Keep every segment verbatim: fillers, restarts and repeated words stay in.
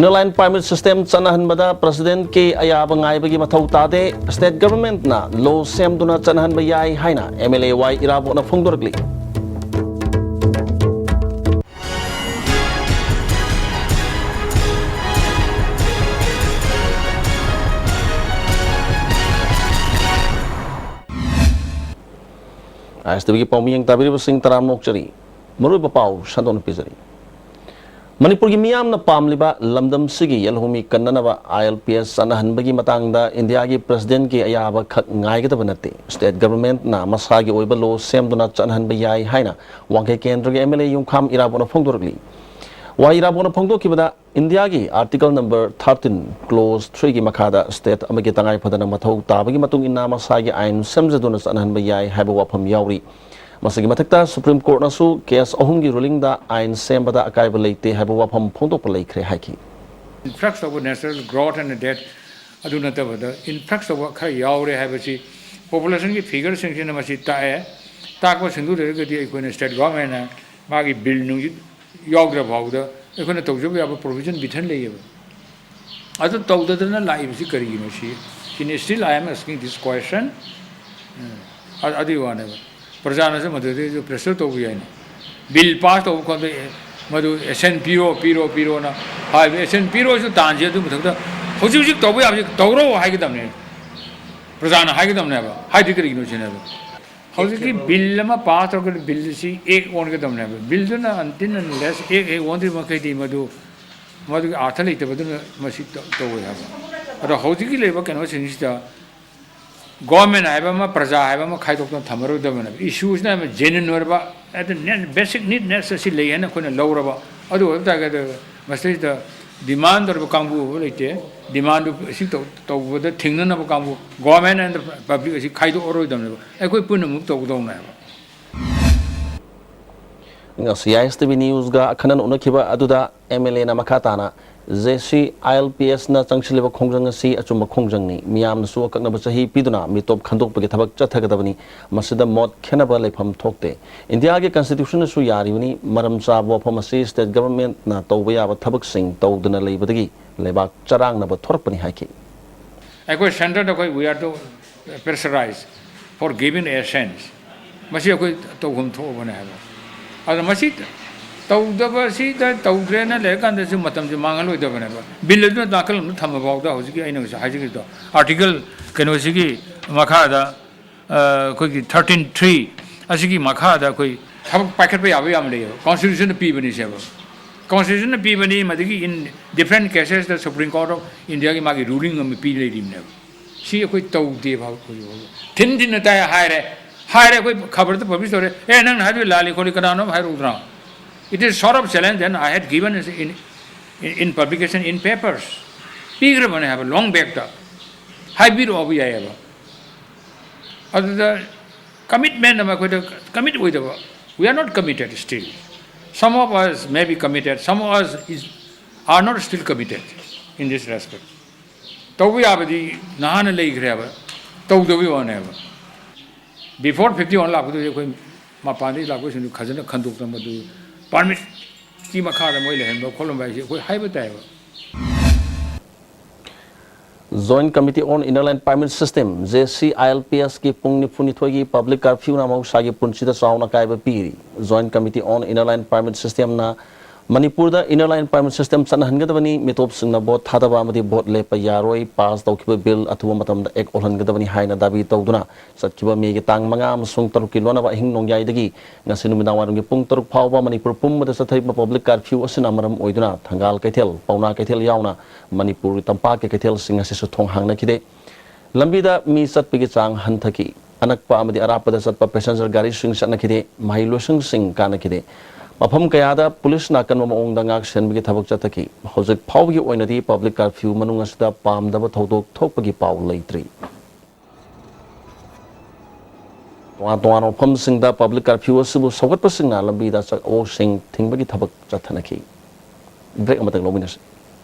Inner Line Permit System ꯆꯠꯅꯍꯟꯕꯗ Presidentꯀꯤ ꯑꯌꯥꯕ ꯉꯥꯏꯕꯒꯤ ꯃꯊꯧ ꯇꯥꯗꯦ, State Governmentꯅ law ꯁꯦꯝꯗꯨꯅ ꯆꯠꯅꯍꯟꯕ ꯌꯥꯏ ꯍꯥꯏꯅ MLA ꯋꯥꯏ ꯏꯔꯥꯕꯣꯠꯅ ꯐꯣꯡꯗꯣꯔꯛꯂꯤ꯫ ISTVꯒꯤ ꯄꯥꯎꯃꯤꯌꯦꯡ ꯇꯥꯕꯤꯔꯤꯕꯁꯤꯡ ꯇꯔꯥꯝꯅ ꯑꯣꯛꯆꯔꯤ꯫ ꯃꯔꯨꯑꯣꯏꯕ ꯄꯥꯎ ꯁꯟꯗꯣꯛꯅ ꯄꯤꯖꯔꯤ꯫ ꯃꯅꯤꯄꯨꯔꯒꯤ ꯃꯤꯌꯥꯝꯅ ꯄꯥꯝꯂꯤꯕ ꯂꯝꯗꯝꯁꯤꯒꯤ ꯌꯦꯜꯍꯧꯃꯤ ꯀꯟꯅꯅꯕ ILPS ꯆꯠꯅꯍꯟꯕꯒꯤ ꯃꯇꯥꯡꯗ ꯏꯟꯗꯤꯌꯥꯒꯤ Presidentꯀꯤ ꯑꯌꯥꯕ ꯈꯛ ꯉꯥꯏꯒꯗꯕ ꯅꯠꯇꯦ꯫ State Governmentꯅ ꯃꯁꯥꯒꯤ ꯑꯣꯏꯕ law ꯁꯦꯝꯗꯨꯅ ꯆꯠꯅꯍꯟꯕ ꯌꯥꯏ ꯍꯥꯏꯅ ꯋꯥꯡꯈꯩ ꯀꯦꯟꯗ꯭ꯔꯒꯤ MLA ꯌꯨꯝꯈꯥꯝ ꯏꯔꯥꯕꯣꯠꯅ ꯐꯣꯡꯗꯣꯔꯛꯂꯤ꯫ ꯋꯥꯏ ꯏꯔꯥꯕꯣꯠꯅ ꯐꯣꯡꯗꯣꯛꯈꯤꯕꯗ, ꯏꯟꯗꯤꯌꯥꯒꯤ Article number thirteen, Clause threeꯒꯤ ꯃꯈꯥꯗ state ꯑꯃꯒꯤ ꯇꯉꯥꯏ ꯐꯗꯅ ꯃꯊꯧ ꯇꯥꯕꯒꯤ ꯃꯇꯨꯡ ꯏꯟꯅ ꯃꯁꯥꯒꯤ ꯑꯥꯏꯟ ꯁꯦꯝꯖꯗꯨꯅ ꯆꯠꯅꯍꯟꯕ ꯌꯥꯏ ꯍꯥꯏꯕ ꯋꯥꯐꯝ ꯌꯥꯎꯔꯤ꯫ ꯃꯁꯤꯒꯤ ꯃꯊꯛꯇ Supreme Courtꯅꯁꯨ case ꯑꯍꯨꯝꯒꯤ rulingꯗ ꯑꯥꯏꯟ ꯁꯦꯝꯕꯗ ꯑꯀꯥꯏꯕ ꯂꯩꯇꯦ ꯍꯥꯏꯕ ꯋꯥꯐꯝ ꯐꯣꯡꯗꯣꯛꯄ ꯂꯩꯈ꯭ꯔꯦ ꯍꯥꯏꯈꯤ꯫ Influx of natural growth and death, ꯑꯗꯨ ꯅꯠꯇꯕꯗ influx of ꯈꯔ ꯌꯥꯎꯔꯦ ꯍꯥꯏꯕꯁꯤ populationꯒꯤ figureꯁꯤꯡꯁꯤꯅ ꯃꯁꯤ ꯇꯥꯛꯑꯦ꯫ ꯇꯥꯛꯄꯁꯤꯡꯗꯨ ꯂꯩꯔꯒꯗꯤ ꯑꯩꯈꯣꯏꯅ state governmentꯅ ꯃꯥꯒꯤ bill ꯅꯨꯡꯁꯤ ꯌꯥꯎꯗ꯭ꯔ ꯐꯥꯎꯕꯗ ꯑꯩꯈꯣꯏꯅ ꯇꯧꯖꯕ ꯌꯥꯕ provision ꯕꯤꯊꯟ ꯂꯩꯌꯦꯕ꯫ ꯑꯗꯨ ꯇꯧꯗꯗꯅ ꯂꯥꯛꯏꯕꯁꯤ ꯀꯔꯤꯒꯤꯅꯣ ꯁꯤ? ꯁꯤꯅꯤ, still I am asking this question. ꯎꯝ, ꯑ-, ꯑꯗꯨꯒꯤ ꯋꯥꯅꯦꯕ꯫ ꯄ꯭ꯔꯖꯥꯅꯁꯨ ꯃꯗꯨꯗꯩꯁꯨ pressure ꯇꯧꯕ ꯌꯥꯏꯅꯦ꯫ Bill pass ꯇꯧꯕ ꯈꯣꯠꯄ, ꯑꯦ, ꯃꯗꯨ assent ꯄꯤꯔꯣ, ꯄꯤꯔꯣ, ꯄꯤꯔꯣꯅ ꯍꯥꯏꯕ꯫ Assent ꯄꯤꯔꯣꯁꯨ ꯇꯥꯟꯁꯤ ꯑꯗꯨ ꯃꯊꯛꯇ ꯍꯧꯖꯤꯛ ꯍꯧꯖꯤꯛ ꯇꯧꯕ ꯌꯥꯕꯁꯤ ꯇꯧꯔꯣ ꯍꯥꯏꯒꯗꯕꯅꯦ꯫ ꯄ꯭ꯔꯖꯥꯅ ꯍꯥꯏꯒꯗꯕꯅꯦꯕ꯫ ꯍꯥꯏꯗꯤ ꯀꯔꯤꯒꯤꯅꯣ ꯁꯤꯅꯦꯕ꯫ ꯍꯧꯖꯤꯛꯀꯤ bill ꯑꯃ pass ꯇꯧꯔꯒꯗꯤ bill ꯑꯁꯤ act ꯑꯣꯟꯒꯗꯕꯅꯦꯕ꯫ Billꯗꯨꯅ until unless act ꯍꯦꯛ ꯑꯣꯟꯗ꯭ꯔꯤ ꯃꯈꯩꯗꯤ ꯃꯗꯨ, ꯃꯗꯨꯒꯤ ꯑꯥꯔꯊ ꯂꯩꯇꯕꯗꯨꯅ ꯃꯁꯤ ꯇ-, ꯇꯧꯋꯦ ꯍꯥꯏꯕ꯫ ꯑꯗꯣ ꯍꯧꯖꯤꯛꯀꯤ ꯂꯩꯕ ꯀꯩꯅꯣꯁꯤꯡꯁꯤꯗ government ꯍꯥꯏꯕ ꯑꯃ, ꯄ꯭ꯔꯖꯥ ꯍꯥꯏꯕ ꯑꯃ ꯈꯥꯏꯗꯣꯛꯇꯅ ꯊꯝꯃꯔꯣꯏꯗꯕꯅꯦꯕ꯫ Issueꯁꯤꯅ ꯑꯃ genuine ꯑꯣꯏꯔꯕ, ꯑꯗꯨ ꯅꯦ-, basic need needs ꯑꯁꯤ ꯂꯩ ꯍꯥꯏꯅ ꯑꯩꯈꯣꯏꯅ ꯂꯧꯔꯕ, ꯑꯗꯨ ꯑꯣꯏꯕ ꯇꯥꯔꯒꯗꯤ ꯃꯁꯤꯗꯩꯁꯤꯗ demand ꯇꯧꯔꯤꯕ ꯀꯥꯡꯕꯨ ꯑꯃ ꯂꯩꯇꯦ꯫ Demandꯗꯨ ꯑꯁꯤ ꯇꯧ-, ꯇꯧꯕꯗ ꯊꯤꯡꯅꯅꯕ ꯀꯥꯡꯕꯨ, government and public ꯑꯁꯤ ꯈꯥꯏꯗꯣꯛꯑꯔꯣꯏꯗꯕꯅꯦꯕ꯫ ꯑꯩꯈꯣꯏ ꯄꯨꯟꯅ move ꯇꯧꯒꯗꯧꯅꯦꯕ꯫ ꯉꯁꯤ ISTV Newsꯒ ꯑꯈꯟꯅꯅ ꯎꯅꯈꯤꯕ ꯑꯗꯨꯗ MLAꯅ ꯃꯈꯥ ꯇꯥꯅ J C I L P ꯑꯦꯁꯅ ꯆꯪꯁꯤꯜꯂꯤꯕ ꯈꯣꯡꯖꯪ ꯑꯁꯤ ꯑꯆꯨꯝꯕ ꯈꯣꯡꯖꯪꯅꯤ꯫ ꯃꯤꯌꯥꯝꯅꯁꯨ ꯑꯀꯛꯅꯕ ꯆꯍꯤ ꯄꯤꯗꯨꯅ ꯃꯤꯇꯣꯞ ꯈꯟꯗꯣꯛꯄꯒꯤ ꯊꯕꯛ ꯆꯠꯊꯒꯗꯕꯅꯤ꯫ ꯃꯁꯤꯗ ꯃꯣꯠ ꯈꯦꯠꯅꯕ ꯂꯩꯐꯝ ꯊꯣꯛꯇꯦ꯫ ꯏꯟꯗꯤꯌꯥꯒꯤ ꯀꯟꯁꯇꯤꯇ꯭ꯌꯨꯁꯟꯅꯁꯨ ꯌꯥꯔꯤꯕꯅꯤ꯫ ꯃꯔꯝ ꯆꯥꯕ ꯋꯥꯐꯝ ꯑꯁꯤ ꯁ꯭ꯇꯦꯠ ꯒꯚꯔꯟꯃꯦꯟꯠꯅ ꯇꯧꯕ ꯌꯥꯕ ꯊꯕꯛꯁꯤꯡ ꯇꯧꯗꯅ ꯂꯩꯕꯗꯒꯤ ꯂꯩꯕꯥꯛ ꯆꯔꯥꯡꯅꯕ ꯊꯣꯔꯛꯄꯅꯤ ꯍꯥꯏꯈꯤ꯫ ꯑꯩꯈꯣꯏ ꯁꯦꯟꯇꯔꯗ ꯑꯩꯈꯣꯏ we are to pressurize for giving assent, ꯃꯁꯤ ꯑꯩꯈꯣꯏ ꯇꯧꯐꯝ ꯊꯣꯛꯑꯕꯅꯦ ꯍꯥꯏꯕ꯫ ꯑꯗ ꯃꯁꯤ ꯇꯧꯗꯕꯁꯤꯗ ꯇꯧꯗ꯭ꯔꯦꯅ ꯂꯩꯔꯀꯥꯟꯗꯁꯨ ꯃꯇꯝꯁꯦ ꯃꯥꯡꯍꯜꯂꯣꯏꯗꯕꯅꯦꯕ꯫ ꯕꯤꯜ ꯑꯗꯨꯅ ꯅꯥꯀꯜ ꯑꯃꯗ ꯊꯝꯃ ꯐꯥꯎꯗ ꯍꯧꯖꯤꯛꯀꯤ ꯑꯩꯅ ꯉꯁꯥꯏ ꯍꯥꯏꯖꯈꯤꯕꯗꯣ, ꯑꯥꯔꯇꯤꯀꯜ ꯀꯩꯅꯣꯁꯤꯒꯤ ꯃꯈꯥꯗ, ꯑ, ꯑꯩꯈꯣꯏꯒꯤ thirteen three ꯑꯁꯤꯒꯤ ꯃꯈꯥꯗ ꯑꯩꯈꯣꯏ ꯊꯕꯛ ꯄꯥꯏꯈꯠꯄ ꯌꯥꯕ ꯌꯥꯝ ꯂꯩꯌꯦꯕ꯫ ꯀꯣꯟꯁꯇꯤꯇ꯭ꯌꯨꯁꯟꯅ ꯄꯤꯕꯅꯤ ꯁꯦꯕ꯫ ꯀꯣꯟꯁꯇꯤꯇ꯭ꯌꯨꯁꯟꯅ ꯄꯤꯕꯅꯤ, ꯃꯗꯒꯤ in different cases the Supreme Court of India ꯒꯤ ꯃꯥꯒꯤ ꯔꯨꯂꯤꯡ ꯑꯃ ꯄꯤ ꯂꯩꯔꯤꯕꯅꯦꯕ꯫ ꯁꯤ ꯑꯩꯈꯣꯏ ꯇꯧꯗꯦꯕ ꯍꯧꯖꯤꯛ ꯐꯥꯎꯕ꯫ ꯊꯤꯟ ꯊꯤꯟꯅ ꯇꯥꯏ ꯍꯥꯏꯔꯦ, ꯍꯥꯏꯔꯦ, ꯑꯩꯈꯣꯏ ꯈꯕꯔꯗ ꯄꯕ꯭ꯂꯤꯁ ꯇꯧꯔꯦ, "ꯑꯦ, ꯅꯪꯅ ꯍꯥꯏꯗꯣꯏ ꯂꯥꯜꯂꯤ ꯈꯣꯠꯂꯤ, ꯀꯅꯥꯅꯣꯝ ꯍꯥꯏꯔꯛꯎꯗꯅ?" It is sort of challenge and I had given in, in, in publication, in papers. ꯄꯤꯈ꯭ꯔꯕꯅꯦ ꯍꯥꯏꯕ, ꯂꯣꯡ ꯕꯦꯛꯇ꯫ ꯍꯥꯏꯕꯤꯔꯛꯑꯣꯕ ꯌꯥꯏꯑꯕ꯫ ꯑꯗꯨꯗ ꯀꯃꯤꯠꯃꯦꯟ ꯑꯃ ꯑꯩꯈꯣꯏꯗ ꯀꯃꯤꯠ ꯑꯣꯏꯗꯕ, we are not committed still. Some of us may be committed, some of us is, are not still committed in this respect. ꯇꯧꯕ ꯌꯥꯕꯗꯤ ꯅꯍꯥꯟꯅ ꯂꯩꯈ꯭ꯔꯦꯕ, ꯇꯧꯗꯕꯩ ꯋꯥꯅꯦꯕ꯫ Before fifty one ꯂꯥꯛꯄꯗꯨꯗꯤ ꯑꯩꯈꯣꯏ ꯃꯄꯥꯟꯗꯒꯤ ꯂꯥꯛꯄꯁꯤꯡꯗꯨ ꯐꯖꯅ ꯈꯟꯗꯣꯛꯇꯅ ꯃꯗꯨ ꯄꯥꯔꯃꯤꯠꯀꯤ ꯃꯈꯥꯗ ꯃꯣꯏ ꯂꯩꯍꯟꯕ ꯈꯣꯠꯍꯟꯕ ꯍꯥꯏꯁꯦ ꯑꯩꯈꯣꯏ ꯍꯥꯏꯕ ꯇꯥꯏꯕ꯫ Joint Committee on Inner Line Permit System, J C I L P ꯑꯦꯁꯀꯤ ꯄꯨꯡ ꯅꯤꯐꯨꯅꯤꯊꯣꯏꯒꯤ ꯄꯕ꯭ꯂꯤꯛ ꯀꯔꯐ꯭ꯌꯨꯅ ꯃꯍꯧꯁꯥꯒꯤ ꯄꯨꯟꯁꯤꯗ ꯆꯥꯎꯅ ꯑꯀꯥꯏꯕ ꯄꯤꯔꯤ꯫ Joint Committee on Inner Line Permit Systemꯅ ꯃꯅꯤꯄꯨꯔꯗ Inner Line Permit System ꯆꯠꯅꯍꯟꯒꯗꯕꯅꯤ, ꯃꯤꯇꯣꯞꯁꯤꯡꯅ ꯚꯣꯠ ꯊꯥꯗꯕ ꯑꯃꯗꯤ ꯚꯣꯠ ꯂꯦꯞꯄ ꯌꯥꯔꯣꯏ, ꯄꯥꯁ ꯇꯧꯈꯤꯕ ꯕꯤꯜ ꯑꯊꯨꯕ ꯃꯇꯝꯗ ꯑꯦꯛ ꯑꯣꯜꯍꯟꯒꯗꯕꯅꯤ ꯍꯥꯏꯅ ꯗꯥꯕꯤ ꯇꯧꯗꯨꯅ ꯆꯠꯈꯤꯕ ꯃꯦꯒꯤ ꯇꯥꯡ ꯃꯉꯥ ꯑꯃꯁꯨꯡ ꯇꯔꯨꯛꯀꯤ ꯂꯣꯟꯅꯕ ꯑꯍꯤꯡ ꯅꯣꯡꯌꯥꯏꯗꯒꯤ ꯉꯁꯤ ꯅꯨꯃꯤꯗꯥꯡꯋꯥꯏꯔꯝꯒꯤ ꯄꯨꯡ ꯇꯔꯨꯛ ꯐꯥꯎꯕ ꯃꯅꯤꯄꯨꯔ ꯄꯨꯝꯕꯗ ꯆꯠꯊꯔꯤꯕ ꯄꯕ꯭ꯂꯤꯛ ꯀꯔꯐ꯭ꯌꯨ ꯑꯁꯤꯅ ꯃꯔꯝ ꯑꯣꯏꯗꯨꯅ ꯊꯪꯒꯥꯜ ꯀꯩꯊꯦꯜ, ꯄꯥꯎꯅꯥ ꯀꯩꯊꯦꯜ ꯌꯥꯎꯅ ꯃꯅꯤꯄꯨꯔꯒꯤ ꯇꯝꯄꯥꯛꯀꯤ ꯀꯩꯊꯦꯜꯁꯤꯡ ꯑꯁꯤꯁꯨ ꯊꯣꯡ ꯍꯥꯡꯅꯈꯤꯗꯦ꯫ ꯂꯝꯕꯤꯗ ꯃꯤ ꯆꯠꯄꯒꯤ ꯆꯥꯡ ꯍꯟꯊꯈꯤ꯫ ꯑꯅꯛꯄ ꯑꯃꯗꯤ ꯑꯔꯥꯞꯄꯗ ꯆꯠꯄ ꯄꯦꯁꯦꯟꯖꯔ ꯒꯥꯔꯤꯁꯤꯡ ꯆꯠꯅꯈꯤꯗꯦ꯫ ꯃꯍꯩꯂꯣꯏꯁꯪꯁꯤꯡ ꯀꯥꯅꯈꯤꯗꯦ꯫ ꯃꯐꯝ ꯀꯌꯥꯗ ꯄꯨꯂꯤꯁꯅ ꯑꯀꯟꯕ ꯃꯑꯣꯡꯗ ꯉꯥꯛ ꯁꯦꯟꯕꯒꯤ ꯊꯕꯛ ꯆꯠꯊꯈꯤ꯫ ꯍꯧꯖꯤꯛ ꯐꯥꯎꯕꯒꯤ ꯑꯣꯏꯅꯗꯤ ꯄꯕ꯭ꯂꯤꯛ ꯀꯔꯐ꯭ꯌꯨ ꯃꯅꯨꯡ ꯑꯁꯤꯗ ꯄꯥꯝꯗꯕ ꯊꯧꯗꯣꯛ ꯊꯣꯛꯄꯒꯤ ꯄꯥꯎ ꯂꯩꯇ꯭ꯔꯤ꯫ ꯇꯣꯉꯥꯟ ꯇꯣꯉꯥꯟꯕ ꯃꯐꯝꯁꯤꯡꯗ ꯄꯕ꯭ꯂꯤꯛ ꯀꯔꯐ꯭ꯌꯨ ꯑꯁꯤꯕꯨ ꯁꯧꯒꯠꯄꯁꯤꯡꯅ ꯂꯝꯕꯤꯗ ꯆꯠꯊꯣꯛꯁꯤꯡ ꯊꯤꯡꯕꯒꯤ ꯊꯕꯛ ꯆꯠꯊꯅꯈꯤ꯫ ꯕ꯭ꯔꯦꯛ ꯑꯃꯇꯪ ꯂꯧꯃꯤꯟꯅꯁꯤ꯫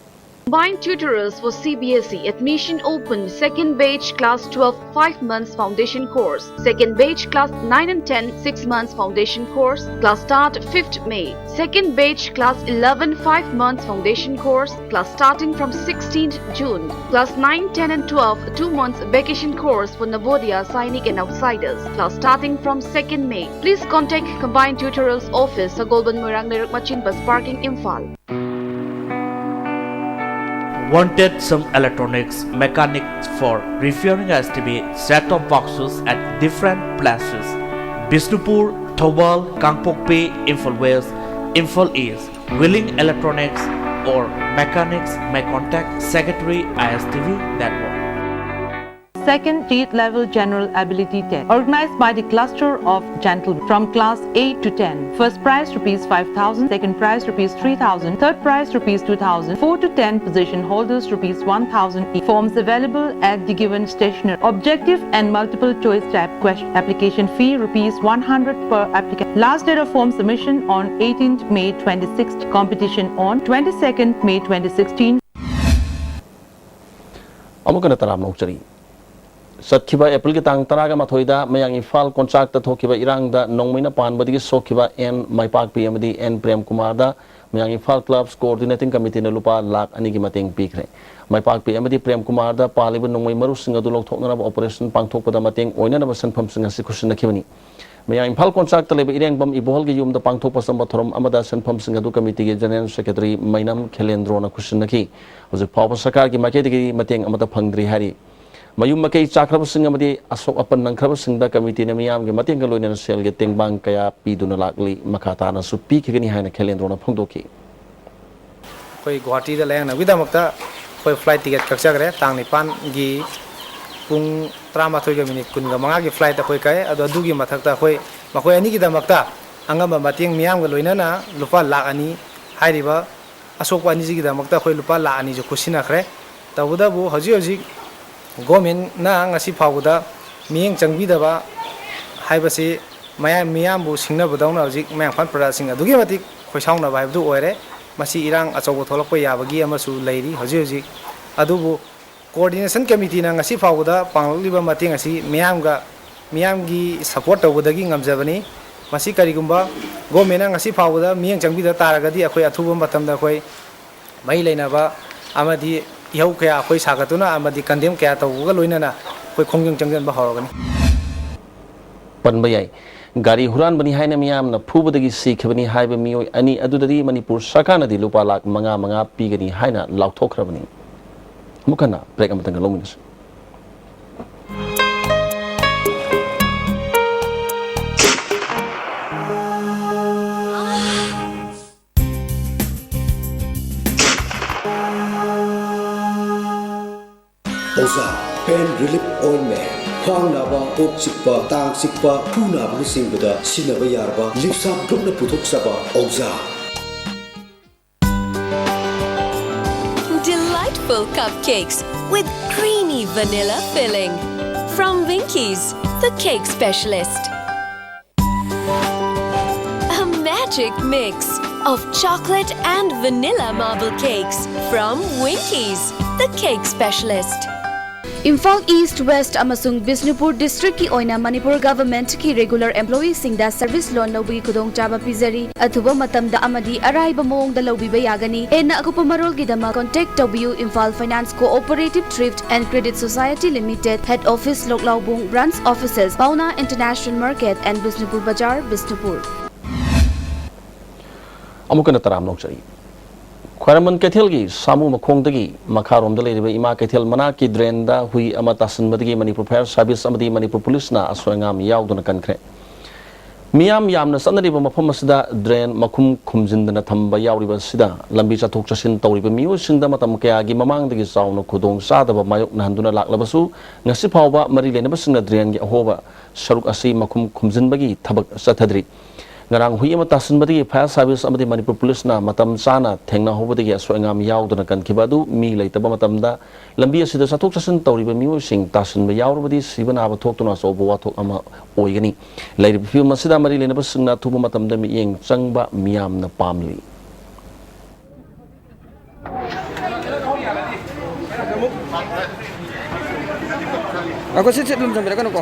Combined tutorials for C B S E. Admission open. Second batch class twelve, five months foundation course. Second batch class nine and ten, six months foundation course. Class start fifth May. Second batch class eleven, five months foundation course. Class starting from sixteenth June. Class nine, ten and twelve, two months vacation course for Navodaya, Sainik and outsiders. Class starting from second May. Please contact Combined Tutorials Office, Sagolband, Moirang Lerak Machin Bus Parking, Imphal. Wanted some electronics mechanics for repairing S T V set-top boxes at different places: Bishnupur, Thoubal, Kangpokpi, Imphal West, Imphal East. Willing electronics or mechanics may contact Secretary I S T V Network. Second state level general ability test organized by the cluster of gentlemen from class eight to ten. First prize rupees five thousand, second prize rupees three thousand, third prize rupees two thousand. Four to ten position holders rupees one thousand each. Forms available at the given stationery. Objective and multiple choice type question. Application fee rupees one hundred per applicant. Last date of form submission on eighteenth May twenty-sixth. Competition on twenty-second May twenty sixteen. ꯑꯃꯨꯛ ꯍꯟꯅ ꯇꯔꯥꯝꯅ ꯑꯣꯛꯆꯔꯤ꯫ ꯆꯠꯈꯤꯕ ꯑꯦꯄ꯭ꯔꯤꯜꯒꯤ ꯇꯥꯡ ꯇꯔꯥꯒ ꯃꯥꯊꯣꯏꯗ ꯃꯌꯥꯡ ꯏꯝꯐꯥꯜ ꯀꯣꯟꯆꯥꯛꯇ ꯊꯣꯛꯈꯤꯕ ꯏꯔꯥꯡꯗ ꯅꯣꯡꯃꯩꯅ ꯄꯥꯟꯕꯗꯒꯤ ꯁꯣꯛꯈꯤꯕ ꯑꯦꯟ ꯃꯥꯏꯄꯥꯛꯄꯤ ꯑꯃꯗꯤ ꯑꯦꯟ ꯄ꯭ꯔꯦꯝ ꯀꯨꯃꯥꯔꯗ ꯃꯌꯥꯡ ꯏꯝꯐꯥꯜ ꯀ꯭ꯂꯕꯁ ꯀꯣꯑꯣꯔꯗꯤꯅꯦꯇꯤꯡ ꯀꯃꯤꯇꯤꯅ ꯂꯨꯄꯥ ꯂꯥꯈ ꯑꯅꯤꯒꯤ ꯃꯇꯦꯡ ꯄꯤꯈ꯭ꯔꯦ꯫ ꯃꯥꯏꯄꯥꯛꯄꯤ ꯑꯃꯗꯤ ꯄ꯭ꯔꯦꯝ ꯀꯨꯃꯥꯔꯗ ꯄꯥꯜꯂꯤꯕ ꯅꯣꯡꯃꯩ ꯃꯔꯨꯁꯤꯡ ꯑꯗꯨ ꯂꯧꯊꯣꯛꯅꯅꯕ ꯑꯣꯄꯔꯦꯁꯟ ꯄꯥꯡꯊꯣꯛꯄꯗ ꯃꯇꯦꯡ ꯑꯣꯏꯅꯅꯕ ꯁꯦꯟꯐꯝꯁꯤꯡ ꯑꯁꯤ ꯈꯨꯠꯁꯤꯟꯅꯈꯤꯕꯅꯤ꯫ ꯃꯌꯥꯡ ꯏꯝꯐꯥꯜ ꯀꯣꯟꯆꯥꯛꯇ ꯂꯩꯕ ꯏꯔꯦꯡꯕꯝ ꯏꯕꯣꯍꯜꯒꯤ ꯌꯨꯝꯗ ꯄꯥꯡꯊꯣꯛꯄ ꯆꯪꯕ ꯊꯧꯔꯝ ꯑꯃꯗ ꯁꯦꯟꯐꯝꯁꯤꯡ ꯑꯗꯨ ꯀꯃꯤꯇꯤꯒꯤ ꯖꯦꯅꯔꯦꯜ ꯁꯦꯀ꯭ꯔꯦꯇꯔꯤ ꯃꯩꯅꯝ ꯈꯦꯂꯦꯟꯗ꯭ꯔꯣꯅ ꯈꯨꯠꯁꯤꯟꯅꯈꯤ꯫ ꯍꯧꯖꯤꯛ ꯐꯥꯎꯕ ꯁꯔꯀꯥꯔꯒꯤ ꯃꯥꯏꯀꯩꯗꯒꯤ ꯃꯇꯦꯡ ꯑꯃꯠꯇ ꯐꯪꯗ꯭ꯔꯤ ꯍꯥꯏꯔꯤ꯫ ꯃꯌꯨꯝ ꯃꯀꯩ ꯆꯥꯛꯈ꯭ꯔꯕꯁꯤꯡ ꯑꯃꯗꯤ ꯑꯁꯣꯛ ꯑꯄꯟ ꯅꯪꯈ꯭ꯔꯕꯁꯤꯡꯗ ꯀꯃꯤꯇꯤꯅ ꯃꯤꯌꯥꯝꯒꯤ ꯃꯇꯦꯡꯒ ꯂꯣꯏꯅꯅ ꯁꯦꯜꯒꯤ ꯇꯦꯡꯕꯥꯡ ꯀꯌꯥ ꯄꯤꯗꯨꯅ ꯂꯥꯛꯂꯤ꯫ ꯃꯈꯥ ꯇꯥꯅꯁꯨ ꯄꯤꯈꯤꯒꯅꯤ ꯍꯥꯏꯅ ꯈꯦꯂꯦꯟꯗ꯭ꯔꯣꯅ ꯐꯣꯡꯗꯣꯛꯈꯤ꯫ ꯑꯩꯈꯣꯏ ꯒꯨꯋꯥꯍꯥꯇꯤꯗ ꯂꯥꯌꯦꯡꯅꯕꯒꯤꯗꯃꯛꯇ ꯑꯩꯈꯣꯏ ꯐ꯭ꯂꯥꯏꯠ ꯇꯤꯀꯦꯠ ꯀꯛꯆꯈ꯭ꯔꯦ꯫ ꯇꯥꯡ ꯅꯤꯄꯥꯟꯒꯤ ꯄꯨꯡ ꯇꯔꯥꯃꯥꯊꯣꯏꯒ ꯃꯤꯅꯤꯠ ꯀꯨꯟꯒ ꯃꯉꯥꯒꯤ ꯐ꯭ꯂꯥꯏꯠꯇ ꯑꯩꯈꯣꯏ ꯀꯛꯑꯦ꯫ ꯑꯗꯣ ꯑꯗꯨꯒꯤ ꯃꯊꯛꯇ ꯑꯩꯈꯣꯏ ꯃꯈꯣꯏ ꯑꯅꯤꯒꯤꯗꯃꯛꯇ ꯑꯉꯝꯕ ꯃꯇꯦꯡ ꯃꯤꯌꯥꯝꯒ ꯂꯣꯏꯅꯅ ꯂꯨꯄꯥ ꯂꯥꯈ ꯑꯅꯤ ꯍꯥꯏꯔꯤꯕ ꯑꯁꯣꯛꯄ ꯑꯅꯤꯁꯤꯒꯤꯗꯃꯛꯇ ꯑꯩꯈꯣꯏ ꯂꯨꯄꯥ ꯂꯥꯈ ꯑꯅꯤꯁꯨ ꯈꯨꯠꯁꯤꯟꯅꯈ꯭ꯔꯦ꯫ ꯇꯧꯕꯇꯕꯨ ꯍꯧꯖꯤꯛ ꯍꯧꯖꯤꯛ ꯒꯣꯔꯃꯦꯟꯅ ꯉꯁꯤ ꯐꯥꯎꯕꯗ ꯃꯤꯠꯌꯦꯡ ꯆꯪꯕꯤꯗꯕ ꯍꯥꯏꯕꯁꯤ ꯃꯌꯥꯝ, ꯃꯤꯌꯥꯝꯕꯨ ꯁꯤꯡꯅꯕꯗꯧꯅ ꯍꯧꯖꯤꯛ ꯃꯌꯥꯡ ꯏꯝꯐꯥꯜ ꯄ꯭ꯔꯖꯥꯁꯤꯡ ꯑꯗꯨꯛꯀꯤ ꯃꯇꯤꯛ ꯈꯣꯏꯁꯥꯎꯅꯕ ꯍꯥꯏꯕꯗꯨ ꯑꯣꯏꯔꯦ꯫ ꯃꯁꯤ ꯏꯔꯥꯡ ꯑꯆꯧꯕ ꯊꯣꯛꯂꯛꯄ ꯌꯥꯕꯒꯤ ꯑꯃꯁꯨ ꯂꯩꯔꯤ ꯍꯧꯖꯤꯛ ꯍꯧꯖꯤꯛ꯫ ꯑꯗꯨꯕꯨ Coordination Committeeꯅ ꯉꯁꯤ ꯐꯥꯎꯕꯗ ꯄꯥꯡꯂꯛꯂꯤꯕ ꯃꯇꯦꯡ ꯑꯁꯤ ꯃꯤꯌꯥꯝꯒ, ꯃꯤꯌꯥꯝꯒꯤ support ꯇꯧꯕꯗꯒꯤ ꯉꯝꯖꯕꯅꯤ꯫ ꯃꯁꯤ ꯀꯔꯤꯒꯨꯝꯕ Governmentꯅ ꯉꯁꯤ ꯐꯥꯎꯕꯗ ꯃꯤꯠꯌꯦꯡ ꯆꯪꯕꯤꯗ ꯇꯥꯔꯒꯗꯤ ꯑꯩꯈꯣꯏ ꯑꯊꯨꯕ ꯃꯇꯝꯗ ꯑꯩꯈꯣꯏ ꯃꯩ ꯂꯩꯅꯕ ꯑꯃꯗꯤ ꯏꯍꯧ ꯀꯌꯥ ꯑꯩꯈꯣꯏ ꯁꯥꯒꯠꯇꯨꯅ ꯑꯃꯗꯤ condemn ꯀꯌꯥ ꯇꯧꯕꯒ ꯂꯣꯏꯅꯅ ꯑꯩꯈꯣꯏ ꯈꯣꯡꯖꯪ ꯆꯪꯁꯤꯟꯕ ꯍꯧꯔꯒꯅꯤ꯫ ꯄꯟꯕ ꯌꯥꯏ꯫ ꯒꯥꯔꯤ ꯍꯨꯔꯥꯟꯕꯅꯤ ꯍꯥꯏꯅ ꯃꯤꯌꯥꯝꯅ ꯐꯨꯕꯗꯒꯤ ꯁꯤꯈꯤꯕꯅꯤ ꯍꯥꯏꯕ ꯃꯤꯑꯣꯏ ꯑꯅꯤ ꯑꯗꯨꯗꯗꯤ ꯃꯅꯤꯄꯨꯔ ꯁꯔꯀꯥꯔꯅꯗꯤ ꯂꯨꯄꯥ ꯂꯥꯈ ꯃꯉꯥ ꯃꯉꯥ ꯄꯤꯒꯅꯤ ꯍꯥꯏꯅ ꯂꯥꯎꯊꯣꯛꯈ꯭ꯔꯕꯅꯤ꯫ ꯑꯃꯨꯛ ꯍꯟꯅ break ꯑꯃꯇꯪꯒ ꯂꯧꯃꯤꯟꯅꯁꯤ꯫ ꯑꯣꯖꯥ, pain relief ointment, ꯈ꯭ꯋꯥꯡ ꯅꯥꯕ, ꯀꯣꯛ ꯆꯤꯛꯄ, ꯇꯥꯡ ꯆꯤꯛꯄ, ꯈꯨ ꯅꯥꯕꯅꯆꯤꯡꯕꯗ ꯁꯤꯖꯤꯟꯅꯕ ꯌꯥꯔꯕ ꯂꯤꯞꯁꯥꯞ ꯒ꯭ꯔꯨꯞꯅ ꯄꯨꯊꯣꯛꯆꯕ ꯑꯣꯖꯥ꯫ Delightful cupcakes with creamy vanilla filling. From Winkies, the cake specialist. A magic mix of chocolate and vanilla marble cakes from Winkies, the cake specialist. Imphal east, West ꯑꯃꯁꯨꯡ ꯕꯤꯁꯅꯨꯄꯨꯔ ꯗꯤꯁꯇ꯭ꯔꯤꯛꯀꯤ ꯑꯣꯏꯅ ꯃꯅꯤꯄꯨꯔ ꯒꯚꯔꯟꯃꯦꯟꯠꯀꯤ ꯔꯤꯒꯨꯂꯔ ꯑꯦꯝꯄ꯭ꯂꯣꯌꯤꯁꯤꯡꯗ ꯁꯔꯚꯤꯁ ꯂꯣꯟ ꯂꯧꯕꯒꯤ ꯈꯨꯗꯣꯡꯆꯥꯕ ꯄꯤꯖꯔꯤ꯫ ꯑꯊꯨꯕ ꯃꯇꯝꯗ ꯑꯃꯗꯤ ꯑꯔꯥꯏꯕ ꯃꯑꯣꯡꯗ ꯂꯧꯕꯤꯕ ꯌꯥꯒꯅꯤ꯫ ꯍꯦꯟꯅ ꯑꯀꯨꯞꯄ ꯃꯔꯣꯜꯒꯤꯗꯃꯛ contact ꯇꯧꯕꯤꯌꯨ, Imphal Finance Cooperative Thrift and Credit Society Limited, Head Office, ꯂꯣꯛꯂꯥꯎꯕꯨꯡ, Branch Offices, Paona International Market and Bishnupur Bazar, Bishnupur. ꯑꯃꯨꯛ ꯍꯟꯅ ꯇꯔꯥꯝꯅ ꯑꯣꯛꯆꯔꯤ꯫ ꯈ꯭ꯋꯥꯏꯔꯝꯕꯟ ꯀꯩꯊꯦꯜꯒꯤ ꯁꯥꯃꯨ ꯃꯈꯣꯡꯗꯒꯤ ꯃꯈꯥꯔꯣꯝꯗ ꯂꯩꯔꯤꯕ ꯏꯃꯥ ꯀꯩꯊꯦꯜ ꯃꯅꯥꯛꯀꯤ drainꯗ ꯍꯨꯏ ꯑꯃ ꯇꯥꯁꯤꯟꯕꯗꯒꯤ ꯃꯅꯤꯄꯨꯔ Fire Service ꯑꯃꯗꯤ ꯃꯅꯤꯄꯨꯔ ꯄꯨꯂꯤꯁꯅ ꯑꯁꯣꯏ ꯑꯉꯥꯝ ꯌꯥꯎꯗꯅ ꯀꯟꯈ꯭ꯔꯦ꯫ ꯃꯤꯌꯥꯝ ꯌꯥꯝꯅ ꯆꯠꯅꯔꯤꯕ ꯃꯐꯝ ꯑꯁꯤꯗ drain ꯃꯈꯨꯝ ꯈꯨꯝꯖꯤꯟꯗꯅ ꯊꯝꯕ ꯌꯥꯎꯔꯤꯕ ꯑꯁꯤꯗ ꯂꯝꯕꯤ ꯆꯠꯊꯣꯛ ꯆꯠꯁꯤꯟ ꯇꯧꯔꯤꯕ ꯃꯤꯑꯣꯏꯁꯤꯡꯗ ꯃꯇꯝ ꯀꯌꯥꯒꯤ ꯃꯃꯥꯡꯗꯒꯤ ꯆꯥꯎꯅ ꯈꯨꯗꯣꯡ ꯆꯥꯗꯕ ꯃꯥꯌꯣꯛꯅꯍꯟꯗꯨꯅ ꯂꯥꯛꯂꯕꯁꯨ, ꯉꯁꯤ ꯐꯥꯎꯕ ꯃꯔꯤ ꯂꯩꯅꯕꯁꯤꯡꯅ drainꯒꯤ ꯑꯍꯣꯕ ꯁꯔꯨꯛ ꯑꯁꯤ ꯃꯈꯨꯝ ꯈꯨꯝꯖꯤꯟꯕꯒꯤ ꯊꯕꯛ ꯆꯠꯊꯗ꯭ꯔꯤ꯫ ꯉꯔꯥꯡ ꯍꯨꯏ ꯑꯃ ꯇꯥꯁꯤꯟꯕꯗꯒꯤ Fire Service ꯑꯃꯗꯤ ꯃꯅꯤꯄꯨꯔ ꯄꯨꯂꯤꯁꯅ ꯃꯇꯝ ꯆꯥꯅ ꯊꯦꯡꯅꯍꯧꯕꯗꯒꯤ ꯑꯁꯣꯏ ꯑꯉꯥꯝ ꯌꯥꯎꯗꯅ ꯀꯟꯈꯤꯕ ꯑꯗꯨ ꯃꯤ ꯂꯩꯇꯕ ꯃꯇꯝꯗ ꯂꯝꯕꯤ ꯑꯁꯤꯗ ꯆꯠꯊꯣꯛ ꯆꯠꯁꯤꯟ ꯇꯧꯔꯤꯕ ꯃꯤꯑꯣꯏꯁꯤꯡ ꯇꯥꯁꯤꯟꯕ ꯌꯥꯎꯔꯕꯗꯤ ꯁꯤꯕ ꯅꯥꯕ ꯊꯣꯛꯇꯨꯅ ꯑꯆꯧꯕ ꯋꯥꯊꯣꯛ ꯑꯃ ꯑꯣꯏꯒꯅꯤ꯫ ꯂꯩꯔꯤꯕ ꯐꯤꯕꯝ ꯑꯁꯤꯗ ꯃꯔꯤ ꯂꯩꯅꯕꯁꯤꯡꯅ ꯑꯊꯨꯕ ꯃꯇꯝꯗ ꯃꯤꯠꯌꯦꯡ ꯆꯪꯕ ꯃꯤꯌꯥꯝꯅ ꯄꯥꯝꯂꯤ꯫ ꯑꯩꯈꯣꯏ ꯁꯤꯠ ꯁꯤꯠ ꯂꯨꯝꯖꯟꯕꯤꯔꯛꯀꯅꯨꯀꯣ꯫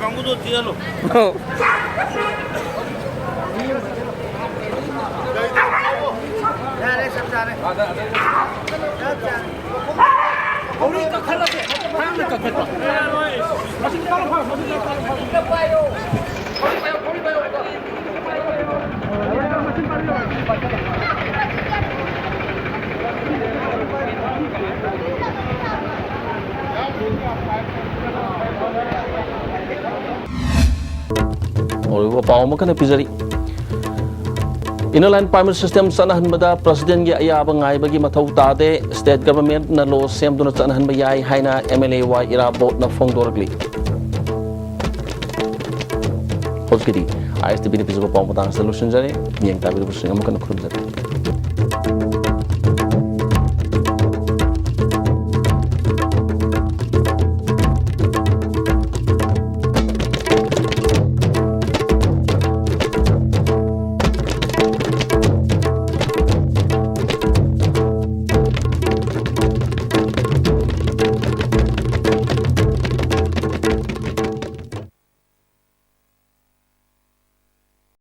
ꯀꯥꯡꯕꯨꯗꯣ ꯆꯦꯜꯍꯜꯂꯣ꯫ ꯑꯣꯏꯕ ꯄꯥꯎ ꯑꯃ ꯀꯟꯅ ꯄꯤꯖꯔꯤ꯫ Inner Line Permit System ꯆꯠꯅꯍꯟꯕꯗ Presidentꯒꯤ ꯑꯌꯥꯕ ꯉꯥꯏꯕꯒꯤ ꯃꯊꯧ ꯇꯥꯗꯦ꯫ State Governmentꯅ law ꯁꯦꯝꯗꯨꯅ ꯆꯠꯅꯍꯟꯕ ꯌꯥꯏ ꯍꯥꯏꯅ M L A Y ꯏꯔꯥꯕꯣꯠꯅ ꯐꯣꯡꯗꯣꯔꯛꯂꯤ꯫ ꯍꯧꯖꯤꯛꯀꯤꯗꯤ I S T Vꯅ ꯄꯤꯖꯕ ꯄꯥꯎ ꯃꯇꯥꯡ ꯑꯁꯤꯗ ꯂꯣꯏꯁꯤꯟꯖꯔꯦ꯫ ꯃꯤꯠꯌꯦꯡ ꯇꯥꯕꯤꯔꯤꯕꯁꯤꯡ ꯑꯃꯨꯛ ꯍꯟꯅ ꯈꯨꯔꯨꯝꯖꯔꯤ꯫